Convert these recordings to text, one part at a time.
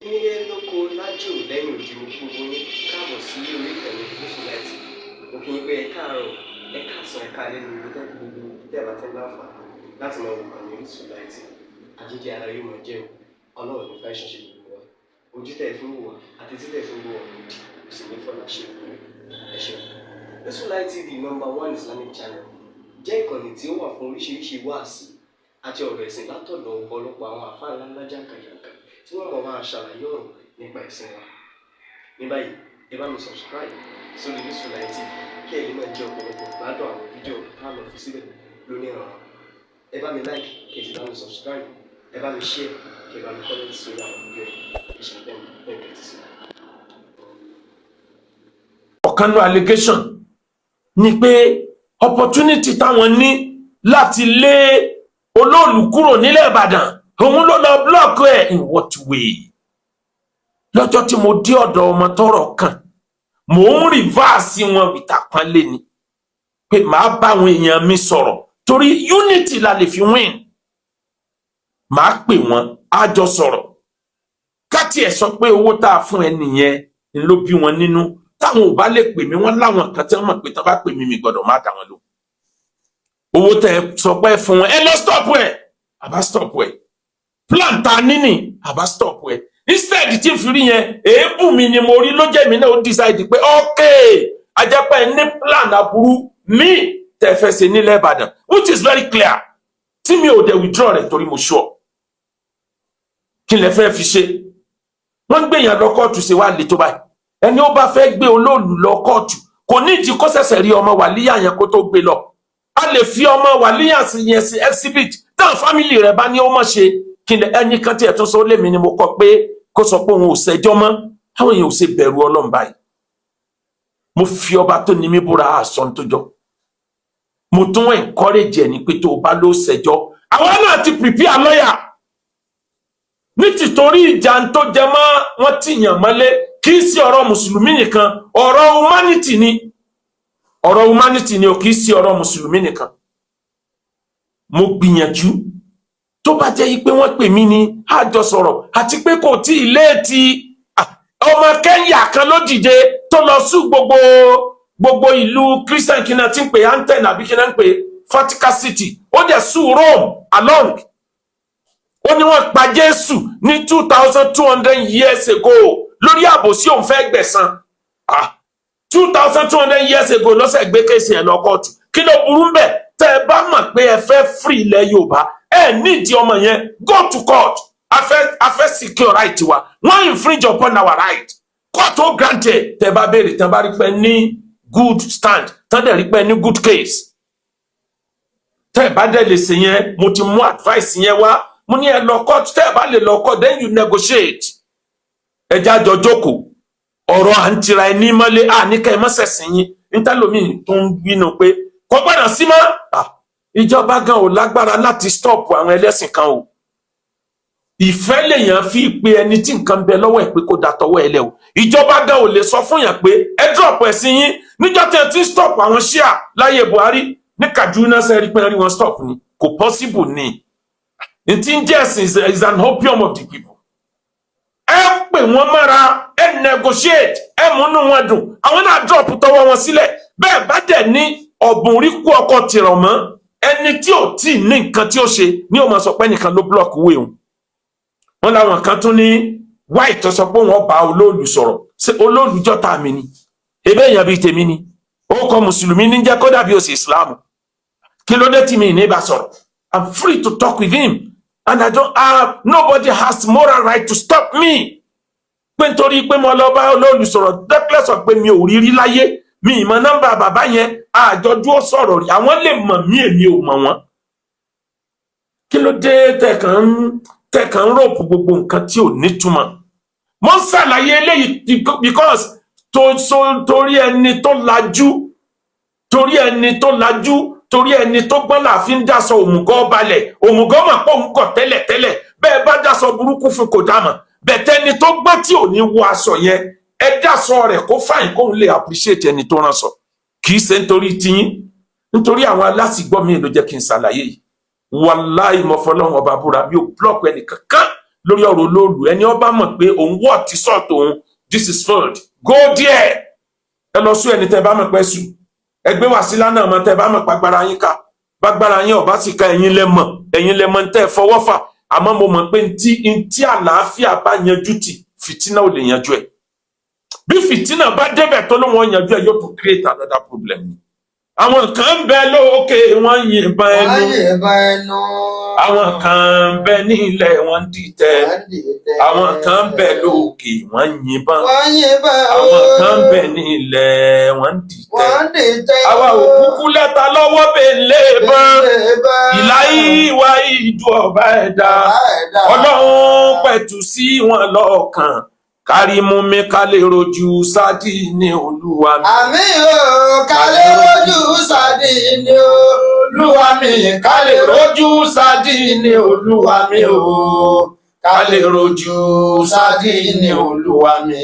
Nílé lóko, lájò, lẹ́yìn òdì, mo kí gbogbo yín káàbọ̀ sí orí ìkànnì Gúúsù Láìtì. Mo kí yín pé ẹ káàárọ̀, ẹ káàsán, ẹ káalẹ́ ní ibi tẹ́ gbogbo tẹ́ bá tẹ́ láǹfààní láti máa wò kànnì Orísun Láìtì. Àjíjẹ ara yóò máa jẹun. Ọlọ́run ní fẹ́ ṣiṣẹ́ gbogbo wa. Ojú tẹ́ ẹ fi ń wò wá àti tí tẹ́ ẹ fi ń wò wá lòdì kò sì ní fọlá ṣe ìwé. Ẹ ṣeun. Orísun Light TV, number one Islamic channel, jẹ́ ìkànnì tí ó wà fún oríṣiríṣi wáàsí àti ọ̀rọ̀ ẹ̀sìn látọ̀dọ̀ ọ̀pọ̀lọpọ̀ àwọn àfáà ńláńlá jàǹkànjàǹkàn tí wọ́n mọ̀ máa ṣàlàyé ọ̀rọ̀ nípa ẹ̀sìn wa. Ní báyìí, ẹ bá mi subscribe sórí Orísun Light TV kí ẹ lè máa jẹ ọ̀pọ̀lọpọ̀ gbádùn àwọn fídíò tá a lọ fi síbẹ̀ lónìí ọ̀rọ̀. Ẹ bá mi like, kí ẹ sì bá mi subscribe, ẹ bá mi share, kí ẹ bá mi comment sórí àwọn fídíò yìí. Ẹ ṣe bẹ́ẹ̀ bẹ́ẹ̀ tẹ́tí sí. Ọ̀kan nínú allegation ni pé opportunity táwọn ní láti lé olóòlù kúrò nílẹ̀ Ìbàdàn, òun ló lọ block ẹ̀. In what way? Lọ́jọ́ tí mo dé ọ̀dọ̀ ọmọ tọ́rọ̀ kàn, mò ń reverse wọn with àpọ́nlé ni pé màá bá àwọn èèyàn mi sọ̀rọ̀, torí unity la lè fi win. Màá pè wọ́n, á jọ sọ̀rọ̀. Ká tiẹ̀ sọ pé owó tá a fún ẹ nìyẹn ń ló bí wọn nínú, táwọn ò bá lè pè mí, wọn láwọn kan tí wọn mọ̀ pé tí wọn bá pè mí, mi gbọ́dọ̀ má dá wọn lò. Owó tẹ ẹ sọ pé fún wọn, ẹ lọ stop ẹ, àbá stop ẹ. Plan ta níní, àbá stop ẹ. Instead tí n fi rí yẹn, èébù mi ni mo rí ló jẹ́ mi náà ó decide pé ok, ajẹ́pẹ́ ní plan aburú mi tẹ́ fẹ́ ṣe nílẹ̀ Ìbàdàn, which is very clear, tí mi ò dẹ̀ withdraw rẹ̀ torí mo sure. Kí lẹ fẹ́ fi ṣe? Wọ́n ń gbèyàn lọ kóòtù, ṣe wá le tó báyìí? Ẹni ó bá fẹ́ gbé olóòlù lọ kóòtù, kò nídìí kó ṣẹ̀ṣẹ̀ rí ọmọ wàlíyà yẹn kó tó gbé lọ. A lè fi ọmọ wàlíyà sí yẹn sí exhibit táwọn family rẹ̀ bá ní ó mọ̀ ṣe. Kí lẹ ẹni kan tí ẹ̀ tún sọ lémi ni mo kọ pé kó sọ pé òun ò ṣẹjọ́ mọ́. Àwọn èèyàn ò ṣe bẹ̀rù Ọlọ́run báyìí? Mo fi ọba tó ní mí búra, àṣọ tó jọ. Mo tún encourage ẹ ní pé tó o bá ló ṣẹjọ́, àwọn náà ti prepare lawyer ní tìtorí ìjà tó jẹ mọ́ wọ́n ti yàn mọ́lé. Kì í sí ọ̀rọ̀ mùsùlùmí nìkan, ọ̀rọ̀ humanity ni. Ọ̀rọ̀ humanity ni o, kì í sí ọ̀rọ̀ mùsùlùmí nìkan. Mo gbìyànjú, tó bá jẹ́ pé wọ́n pè mí ní àjọ sọ̀rọ̀ àti pé kò tí ì léètì. Ọmọ Kẹ́ńyà kan ló dìde tó lọ sue gbogbo gbogbo ìlú Christian, kí náà ti ń pè Athens àbí kí náà ń pè Vatican City. Ó dẹ̀ sue Rome along. Ó ní wọ́n pa Jésù ní 2,200 years ago lórí àbòsí, òun fẹ́ gbẹ̀san. 2,200 years ago lọ́sẹ̀ gbé case ẹ̀ lọ kóòtù. Kí ló burú ń bẹ̀? Tẹ́ ẹ bá mọ̀ pé ẹ fẹ́ free ilẹ̀ Yorùbá, ẹ nídìí ọmọ yẹn, go to court. A fẹ́ secure right wa, wọ́n infringe upon our right. Court ó grant ẹ̀. Tẹ́ bá béèrè, tẹ́ bá rí pé ní good stand, tẹ́ dẹ̀ rí pé ní good case. Tẹ́ ẹ bá dẹ̀ lè ṣe yẹn, mo ti mú advice yẹn wá. Mo ní ẹ lọ court. Tẹ́ ẹ bá lè lọ court, then you negotiate. Ẹ jẹ́ àjọ jókòó. Ọ̀rọ̀ à ń tira ẹni mọ́lé à ní ká ẹ mọ́sẹ̀ sí yín nítàlómi tó ń bínú pé kò gbọ́dọ̀ sí mọ́. Ìjọba gan ò lágbára láti stop àwọn ẹlẹ́sìn kan o. Ìfẹ́ lèèyàn fi pe ẹni tí nǹkan bẹ lọ́wọ́ ẹ̀ pé kó da tọwọ́ ẹ lẹ̀ o. Ìjọba gan ò lè sọ fún yàn pé ẹ drop ẹ̀sìn yín. Níjọ́ tí ẹ ti ń stop àwọn ṣíà láyé Buhari ní Kaduna, sẹ́rí pé rí wọn stop ni? Kò possible ni. N tí ń jẹ́ ẹ̀sìn is an opium of the people. Ẹ pè wọ́n mọ́ra, ẹ negotiate, ẹ múnú wọn dùn, àwọn náà drop tọwọ́ wọn sílẹ̀. Bẹ́ẹ̀ bá dẹ̀ ní ọ̀bùn rí kú ọkọ̀ tìrọ̀ mọ́ ẹni tí ò tí ì ní nǹkan tí ó ṣe ní ó máa sọ pé ẹnìkan ló block way òun. Wọn làwọn kan tún ní white tó sọ pé wọn bá olóòlù sọ̀rọ̀. Ṣé olóòlù jọta mi ni? Ebe èèyàn bíi tèmi ni. Ó kọ mùsùlùmí ní jẹ́, kódà bí ó sì Islam. Kí ló dé tí mi ní bá sọ̀rọ̀? I'm free to talk with him and I don't have, nobody has moral right to stop me pé nítorí pé mo lọ bá olóòlù sọ̀rọ̀. Dẹ́pẹ́lẹ́ sọ pé mi ò rí rí láyé mi, ìmọ̀ nọ́mbà bàbá yẹn, àjọjú ó sọ̀rọ̀ rí. Àwọn lè mọ̀ mí, èmi ò mọ̀ wọ́n. Kí ló dé tẹ̀kàn ń ròpù gbogbo nǹkan tí ò nítumọ̀? Mo ń ṣàlàyé eléyìí because tó so torí ẹni tó lajú, torí ẹni tó lajú, torí ẹni tó gbọ́n là fi ń dáṣọ òmùgọ̀ balẹ̀. Òmùgọ̀ mọ̀ pé òun kọ̀ tẹ́lẹ̀ tẹ́lẹ̀. Bẹ́ẹ̀ bá dáṣọ burúkú fún, kò dámọ̀ bẹ̀tẹ̀. Ẹni tó gbọ́n tí ò ní wọ aṣọ yẹn, ẹ dáṣọ rẹ̀ kó fàyín, kóun lè appreciate ẹni tó rán sọ. Kì í ṣe nítorí tiyín, nítorí àwọn aláṣìgbọ́ mi ló jẹ́ kí n ṣàlàyé yìí. Wàláì, mo fọlọ́run ọba búra, mi ò block ẹnì kankan. Lórí ọ̀rọ̀ olóòlù, ẹni ó bá mọ̀ pé òun wọ̀ tí sọ̀tò òun, this is failed, go there. Ẹ lọ sún ẹni tẹ́ bá mọ̀ pé sùn. Ẹ gbé wàsílà náà mọ̀ tẹ́ bá mọ̀ pàgbára yín ká. Bágbára yín ọba sì ká, ẹ̀yin lẹ mọ̀, ẹ̀yin lẹ mọ̀ tẹ́ ẹ fọwọ́ fà. Àmọ́ mo mọ̀ pé ntí àlàáfíà bá yanjú tì, fìtínà ò lè yanjú ẹ̀. Bí fìtínà bá débẹ̀ tó ló wọn yanjú ẹ̀, yóò tún create another problem ni. Àwọn kan ń bẹ lókè, wọ́n yìnbọn Wọ́n ẹnu. yìnbọn ẹnu. Àwọn kan ń bẹ nílẹ̀, wọ́n ń dìtẹ̀. Wọ́n dìtẹ̀. Àwọn kan ń bẹ lókè, wọ́n yìnbọn. Wọ́n yìnbọn. Àwọn kan ń bẹ nílẹ̀, wọ́n ń dìtẹ̀. Wọ́n dìtẹ̀. Àwa ò kúkú lẹ́ta lọ́wọ́ bèlè bọ́n. Bẹ́ẹ̀. Ìlà ìwà ìdú ọba ẹ̀dá. Ọba ẹ̀dá. Ọlọ́run pẹ̀tù sí wọn lọ́kàn, kárí mú mi ká lè rojú sádì ní Olúwa mi. Àmín o, ká lè rojú sádì ní Olúwa mi. Ká lè rojú sádì ní Olúwa mi o. Ká lè rojú sádì ní Olúwa mi.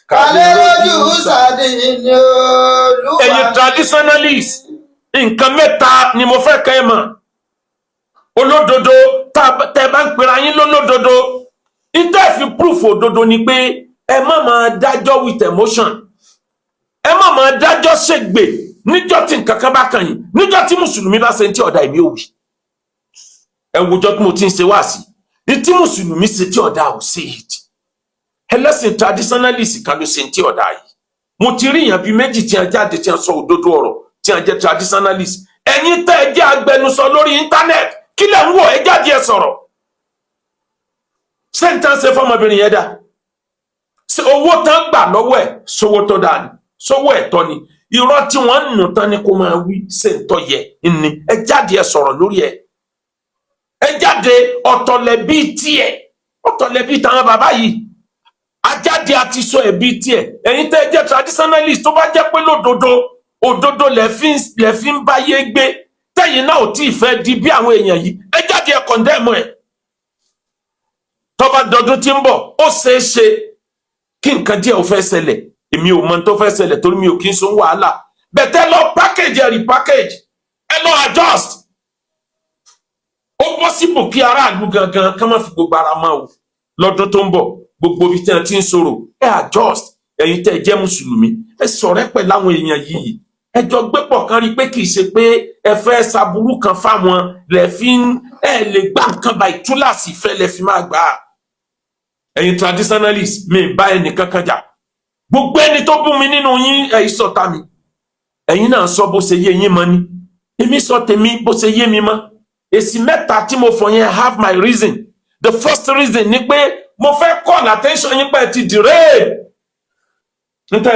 Ká lè rojú sádì ní Olúwa mi. Ẹ̀yin traditionalist, nǹkan mẹ́ta ni mo fẹ́ kẹ́ ẹ mọ̀. Olódodo tẹ́ bá ń pera yín lólódodo, ìtẹ́ fi proof òdodo ni pé ẹ má máa dájọ́ with emotion, ẹ má máa dájọ́ ṣègbè níjọ́ tí nǹkan kan bá kàn yín. Níjọ́ tí mùsùlùmí bá ṣe ń tí ọ̀dà, èmi ò wí. Ẹ wùjọ́ tí mo ti ń ṣe wáàsí ní tí mùsùlùmí ṣe tí ọ̀dà, ò ṣe it. Ẹlẹ́sìn traditionalist kan ló ṣe ń tí ọ̀dà yìí. Mo ti rí èèyàn bíi méjì tí wọ́n jáde, tí wọ́n sọ òdodo ọ̀rọ̀, tí wọ́n jẹ́ traditionalist. Ẹ̀yin tẹ́ ẹ jẹ́ agbẹnusọ lórí internet, kí lẹ̀ ń wọ̀? Ẹ jáde, ẹ sọ̀rọ̀. Ṣé n tán ṣe fọmọbìnrin yẹn dá? Ṣé owó tán gbà lọ́wọ́ ẹ̀, sówó tó dáa ni? Sówó ẹ̀tọ́ ni? Irọ́ tí wọ́n ń nù tán ni kó máa wí, ṣé ń tọ́ yẹ ni? Ẹ jáde, ẹ sọ̀rọ̀ lórí ẹ̀. Ẹ jáde. Ọ̀tọ̀lẹ̀bí tiẹ̀, ọ̀tọ̀lẹ̀bí táwọn bàbá yìí ajáde àti sọ ẹ̀bí tiẹ̀. Ẹ̀yin tẹ́ ẹ jẹ́ traditionalist, tó bá jẹ́ pé lódodo òdodo lẹ fi ń báyé gbé, tẹ́yìn náà ò tí ì fẹ́ di bí àwọn èèyàn yìí, ẹ jáde, ẹ condemn ẹ̀. Tó bá dọdún tí ń bọ̀, ó ṣeé ṣe kí nǹkan díẹ̀ ò fẹ́ ṣẹlẹ̀. Èmi ò mọ tó fẹ́ ṣẹlẹ̀ torí mi ò kí ń sun wàhálà bẹ̀tẹ̀. Lọ package ẹ, repackage ẹ, lọ adjust. Ó possible kí aráàlú gangan kán má fi gbogbo ara mọ́ o lọ́dún tó ń bọ̀. Gbogbo ibi tí wọ́n ti ń sọ̀rọ̀, ẹ adjust. Ẹ̀yin tẹ́ ẹ jẹ́ mùsùlùmí, ẹ ṣọ̀rẹ́ pẹ̀lú àwọn èèyàn yìí, ẹ jọ gbé pọ̀, kan rí i pé kì í ṣe pé ẹ fẹ́ ṣaburú kan fáwọn lẹ fi ń. Ẹ lè gbà nǹkan bá ìtúláàsì ìfẹ́ lẹ fi máa gbà á. Ẹ̀yin traditionalist, mi ì bá ẹnì kankan jà. Gbogbo ẹni tó bú mi nínú yín, ẹ sọ̀tá mi. Ẹ̀yin náà sọ bó ṣe yé yín mọ́ ni, èmi sọ tèmi bó ṣe yé mi mọ́. Èsì mẹ́ta tí mo fọ yẹn have my reason. The first reason ni pé mo fẹ́ call attention yín pé ẹ ti derail. Ntẹ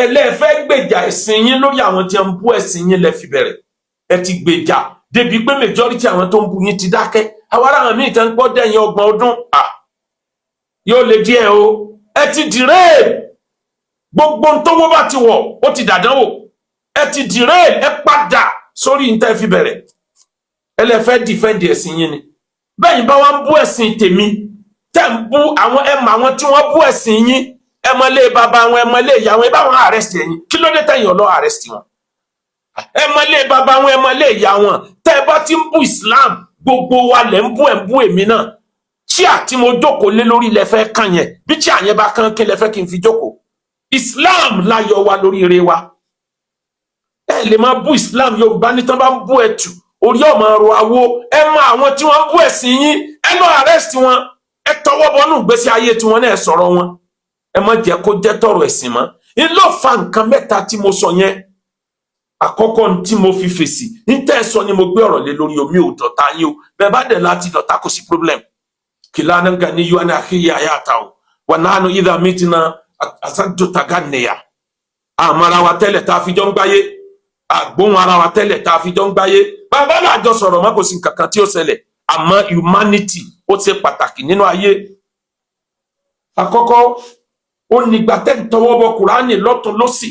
ẹlẹ́fẹ́ gbèjà ẹ̀sìn yín lórí àwọn tí ń bú ẹ̀sìn yín lẹ fi bẹ̀rẹ̀. Ẹ ti gbèjà débi pé majority àwọn tó ń bú yín ti dákẹ́. Àwọn ará àwọn míì tẹ́ ń gbọ́ dẹ́yìn 30 ọdún à yóò lè díẹ̀ o. Ẹ ti derail. Gbogbo ntọ́wọ́ bá ti wọ̀, ó ti dàdánwò. Ẹ ti derail, ẹ padà sórí ntẹ́ fi bẹ̀rẹ̀. Ẹ lè fẹ́ defend ẹ̀sìn yín ni. Bẹ́ẹ̀ yín bá wá ń bú ẹ̀sìn tèmi, tẹ́ ń bú àwọn, ẹ mọ àwọn tí wọ́n bú ẹ̀sìn yín, ẹ mọ ilé bàbá wọn, ẹ mọ ilé ìyá wọn, ẹ bá wọn arrest ẹ̀yin. Kí ló dé tẹ̀yìn ọlọ́ arrest wọn? Ẹ mọ ilé bàbá wọn, ẹ mọ ilé ìyá wọn. Tẹ́ ẹ bá ti ń bú Islam, gbogbo wa lẹ̀ ń bú. Ẹ̀ ń bú èmi náà. Chair tí mo jókòó lé lórí lẹ fẹ́ kàn yẹn. Bí chair yẹn bá kán, kí lẹ fẹ́ kí n fi jókòó? Islam láyọ̀ wa lórí ire wa. Ẹ lè máa bú Islam. Yorùbá ní tán bá ń bú ẹtù, orí ọmọ ọrọ̀ àwo. Ẹ mọ àwọn tí wọ́n ń bú ẹ̀sìn yín, ẹ lọ arrest wọn. Ẹ tọwọ́ bọnú ìgbésí ayé tiwọn náà, ẹ sọ̀rọ̀ wọn. Ẹ má jẹ́ kó jẹ́ tọ̀rọ̀ ẹ̀sìn mọ́. Ń ló fa nǹkan mẹ́ta tí mo sọ yẹn. Àkọ́kọ́ tí mo fi fèsì ní tẹ́ ẹ sọ ni mo gbé ọ̀rọ̀ lé lórí. Omi ò dọ̀tá yín o. Bẹ́ẹ̀ bá dẹ̀ láti dọ̀tá, kò sí problem. Kìlánà gani yóò ní àkíyè àyàtà o wà nánú ìdá mìtínà àsájò tàgánìyà. Àmọ́ ara wa tẹ́lẹ̀ tá a fi jọ ń gbáyé, àgbóhùn ara wa tẹ́lẹ̀ tá a fi jọ ń gbáyé. Bàbá náà jọ sọ̀rọ̀ mọ́, kò sí nǹkan kan tí ó ṣẹlẹ̀. Àmọ́ humanity ó ṣe pàtàkì nínú ayé. Àkọ́kọ́ ó nígbà tẹ́ ń tọwọ́ bọ Kùránì lọ́tún lọ́sì,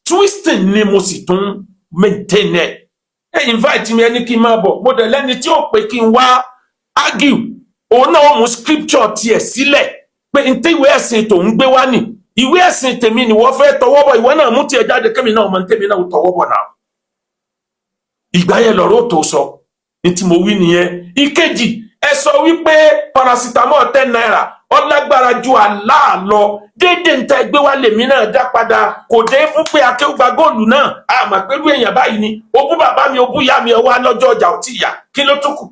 twisting ni. Mo sì tún maintain ẹ̀. Ẹ invite mi, ẹni kí n máa bọ̀. Mo dẹ̀ lẹ́ni tí ó pé kí n wá argue, òun náà ó mú scripture tiẹ̀ sílẹ̀ pé n tí ìwé ẹ̀sìn tòun gbé wá nì. Ìwé ẹ̀sìn tèmi ni wọ́n fẹ́ tọwọ́ bọ̀. Ìwọ náà mú tiẹ̀ jáde, kémi náà mọ̀ ní tèmi náà tọwọ́ bọ̀ náà. Ìgbà yẹn lọ̀rọ̀ tó sọ ní tí mo wí nìyẹn. Ìkejì, Ẹ sọ wípé paracetamol ₦10 ó lágbára ju àlá lọ. Déédéé ń tẹ gbé wá lèmi náà dá padà. Kò dé fún pé Akéwùgbà Góòlù náà àmọ́ pẹ̀lú èèyàn báyìí ni ó bú bàbá mi, ó bú ìyá mi, ẹ wá lọ́jọ́ ọjà ò tí ì yá, kí ló tún kù?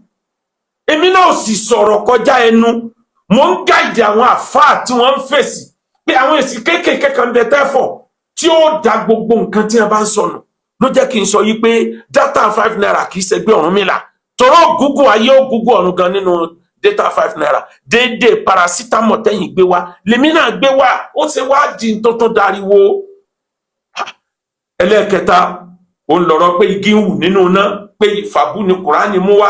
Èmi náà ò sì sọ̀rọ̀ kọjá ẹnu. Mò ń guide àwọn àfáà tí wọ́n ń fèsì pé àwọn èsì kéékèèké kan bẹ tẹ́fọ̀ tí ó da gbogbo nǹkan tí wọ́n bá ń sọnù. Ló jẹ́ kí n sọ yí pé data ₦5 kì í ṣẹgbẹ́ Ọ̀rúnmìlà tọrọ gúgú ayé ó gúgú ọ̀run gan nínú data ₦5. Déédéé paracetamol tẹ́yìn gbé wá lèmi náà gbé wá, ó ṣe wá di tuntun dariwo. Ẹlẹ́ẹ̀kẹta, ó ń lọ̀rọ̀ pé igi ń wù nínú iná, pé ìfàbú ni Kùránì mú wá.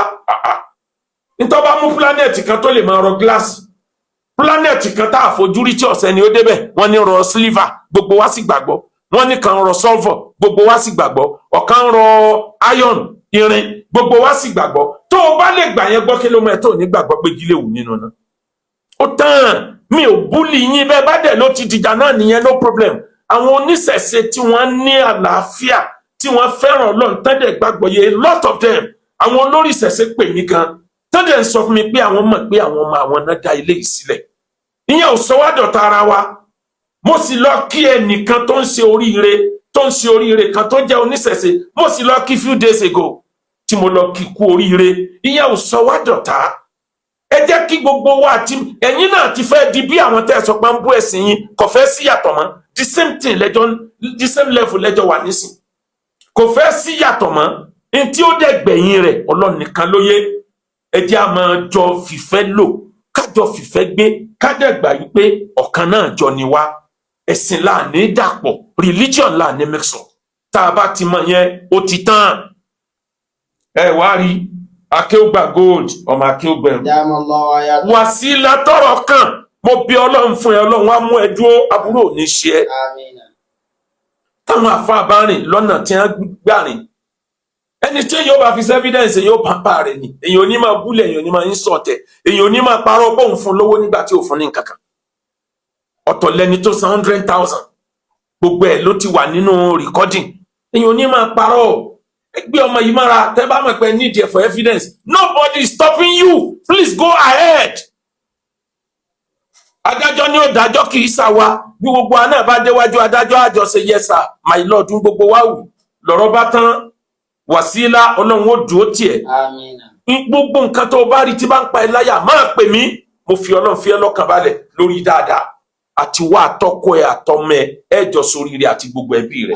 Nítorí bá mú planet kan tó lè máa rọ gíláàsì, planet kan tá a fojú rí tí ọ̀sẹ̀ ni ó débẹ̀, wọ́n ní rọ silver, gbogbo wa sì gbàgbọ́. Wọ́n ní kan rọ sulfur, gbogbo wa sì gbàgbọ́. Ọ̀kan rọ iron, irin, gbogbo wa sì gbàgbọ́. Tó o bá lè gbà yẹn gbọ́, kí ló mọ ẹ tó ní gbàgbọ́ pé igi lè wù nínú náà? Ó tán, mi ò bully yín. Bẹ́ẹ̀ bá dẹ̀ ló ti dìjà náà nìyẹn, no problem. Àwọn oníṣẹ̀ṣe tí wọ́n ní àlàáfíà, tí wọ́n fẹ́ràn Ọlọ́run, tán dẹ̀ gbàgbọ́ yẹ, a lot of them, àwọn olórí ìṣẹ̀ṣe pè mí gan, tán dẹ̀ ń sọ fún mi pé àwọn mọ̀ pé àwọn ọmọ àwọn náà dá ilé yìí sílẹ̀. Ìyẹn ò sọ wá dọ̀tá ara wa. Mo sì lọ kí ẹnìkan tó ń ṣe oríire, tó ń ṣe oríire kan, tó jẹ́ oníṣẹ̀ṣe. Mo sì lọ kí few days ago tí mo lọ kí kú oríire. Ìyẹn ò sọ wá dọ̀tá. Ẹ jẹ́ kí gbogbo wa àti ẹ̀yin náà ti fẹ́ di bí àwọn tẹ́ ẹ sọ pé ń bú ẹ̀sìn yín, kò fẹ́ sí yàtọ̀ mọ́. The same thing lẹ́jọ́, the same level lẹ́jọ́ wà nísìn, kò fẹ́ sí yàtọ̀ mọ́. N tí ó dẹ̀ gbẹ̀yìn rẹ̀, Ọlọ́run nìkan ló yé. Ẹ jẹ́ a máa jọ fìfẹ́ lò, kájọ fìfẹ́ gbé, ká dẹ̀ gbà yí pé ọ̀kan náà jọ ni wá. Ẹ̀sìn láàní dàpọ̀, religion láàní mix up. Tá a bá ti mọ yẹn, ó ti tán. Ẹ wá rí Akéwùgbà Gold, ọmọ Akéwùgbẹ̀rù. Dámọ̀lọ́wọ́ ayatollah. Wàsílà tọrọ kàn, mo bí Ọlọ́run fún ẹ, Ọlọ́run á mú ẹ dúró, aburú ò ní ṣe ẹ. Amina. Táwọn àfa bá rìn lọ́nà tí wọ́n gbà rìn, ẹni tí yóò bá fi sí evidence yóò pàmpá rẹ̀ ni. Èyàn ò ní máa búlẹ̀, èyàn ò ní máa ń sọ̀tẹ̀, èyàn ò ní máa parọ́ bóun fún lówó nígbà tí ò fún ní nǹkan kan. Ọ̀tọ̀ lẹni tó san 100,000, gbogbo ẹ̀ ló ti wà nínú recording. Èyàn ò ní máa parọ́. Ẹ gbé ọmọ yìí mára. Tẹ́ bá mọ̀ pé need it for evidence, nobody is stopping you, please go ahead. Adájọ́ ní ó dájọ́, kì í ṣàwa. Bí gbogbo wa náà bá déwájú adájọ́, àjọṣe "Yes sir, my lord" ń gbogbo wa wù lọ́rọ̀ bá tán. Wàsílà, Ọlọ́run ó dúró tiẹ̀. Amina. Ní gbogbo nǹkan tó o bá rí tí bá ń pa ẹ láyà, máa pè mí. Mo fi Ọlọ́run fi ẹ́ lọ́kàn balẹ̀ lórí dáadáa àti wá àtọkọ ẹ àtọmọ ẹ, ẹ jọ sóríire àti gbogbo ẹbí rẹ.